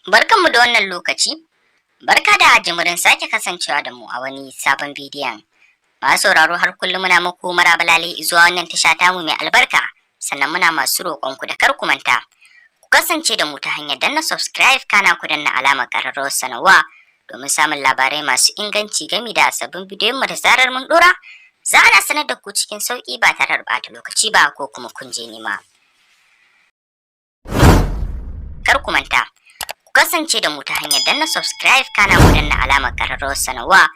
Barkanmu da wannan lokaci, barka da jimirin sake kasancewa da mu a wani sabon bidiyon. Masu sauraro, har kullum muna muku maraba lale zuwa wannan tasha tamu mai albarka, sannan muna masu roƙonku da kar ku manta. Ku kasance da mu ta hanyar danna subscribe, kana ku danna alamar ƙararrawar sanarwa domin samun labarai masu inganci gami da sabbin bidiyon mu. Da zarar mun ɗora, za a sanar da ku cikin sauƙi ba tare da ɓata lokaci ba ko kuma kun je nema. Kar ku manta, ku kasance da mu ta hanyar danna subscribe, kana ku danna alamar ƙararrawar sanarwa.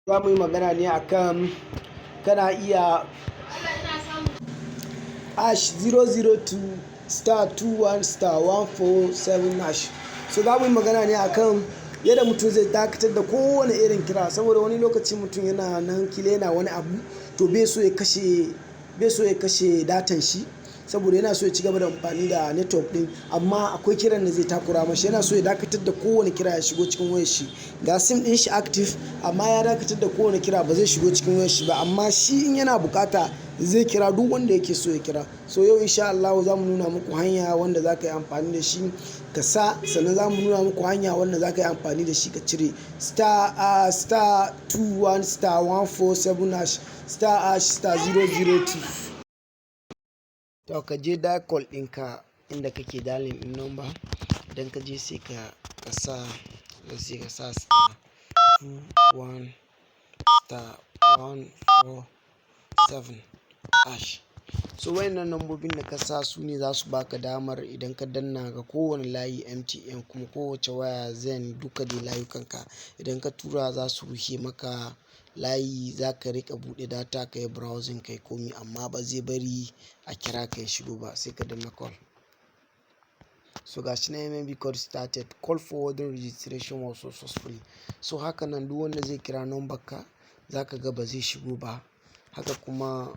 Za mu yi magana ne akan kana iya #002*21*147#. So za mu yi magana ne akan yadda mutum zai dakatar da kowane irin kira, saboda wani lokaci mutum yana nan kila yana wani abu, to bai so ya kashe datan shi, saboda yana so ya ci gaba da amfani da network din, amma akwai kiran da zai takura mashi. Yana so ya dakatar da kowane kira ya shigo cikin wayar shi. Ga SIM din shi active, amma ya dakatar da kowane kira, ba zai shigo cikin wayar shi ba, amma shi in yana bukata zai kira duk wanda yake so ya kira. So yau insha Allah za mu nuna muku hanya wanda za ka yi amfani da shi ka sa, sannan za mu nuna muku hanya wanda za ka yi amfani da shi ka cire *21*147# *#*002. To, ka je dial call ɗinka inda kake dialing ɗin number. Idan ka je, sai ka sa *21*147#. So wayannan lambobin da ka sa su ne za su baka damar idan ka danna ga kowane layi MTN, kuma kowace waya Zain, duka dai layukanka, idan ka tura za su rufe maka layi. Za ka riƙa buɗe data, ka yi browsing, kai komi, amma ba zai bari a kira ka ya shigo ba. Sai ka danna call. So ga shi na MMB code started, call forwarding registration was successfully. So haka nan duk wanda zai kira number ka, za ka ga ba zai shigo ba. Haka kuma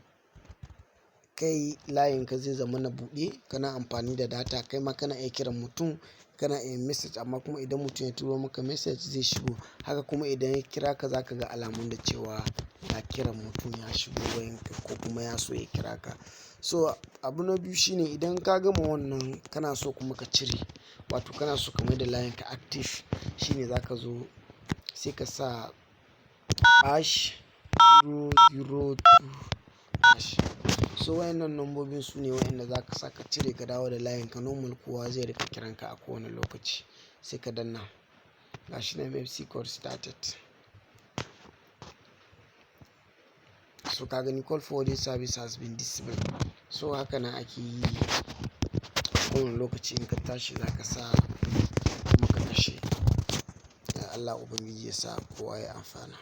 kai layin ka zai zama na buɗe, kana amfani da data, kai ma kana iya kiran mutum, kana iya message, amma kuma idan mutum ya turo maka message zai shigo. Haka kuma idan ya kira ka, za ka ga alamun da cewa ya kiran mutum ya shigo wayanka ko kuma ya so ya kira ka. So abu na biyu shine, idan ka gama wannan, kana so kuma ka cire, wato kana so ka maida layin ka active, shine za ka zo sai ka sa #002#. So wayannan lambobin su ne wayanda za ka sa ka cire, ka dawo da layin ka normal, kowa zai riƙa kiran ka a kowane lokaci. Sai ka danna, gashi nan MFC code started. So ka gani, call forwarding service has been disabled. So haka nan ake yi. Kowane lokaci in ka tashi za ka sa kuma ka kashe. Allah Ubangiji ya sa kowa ya amfana.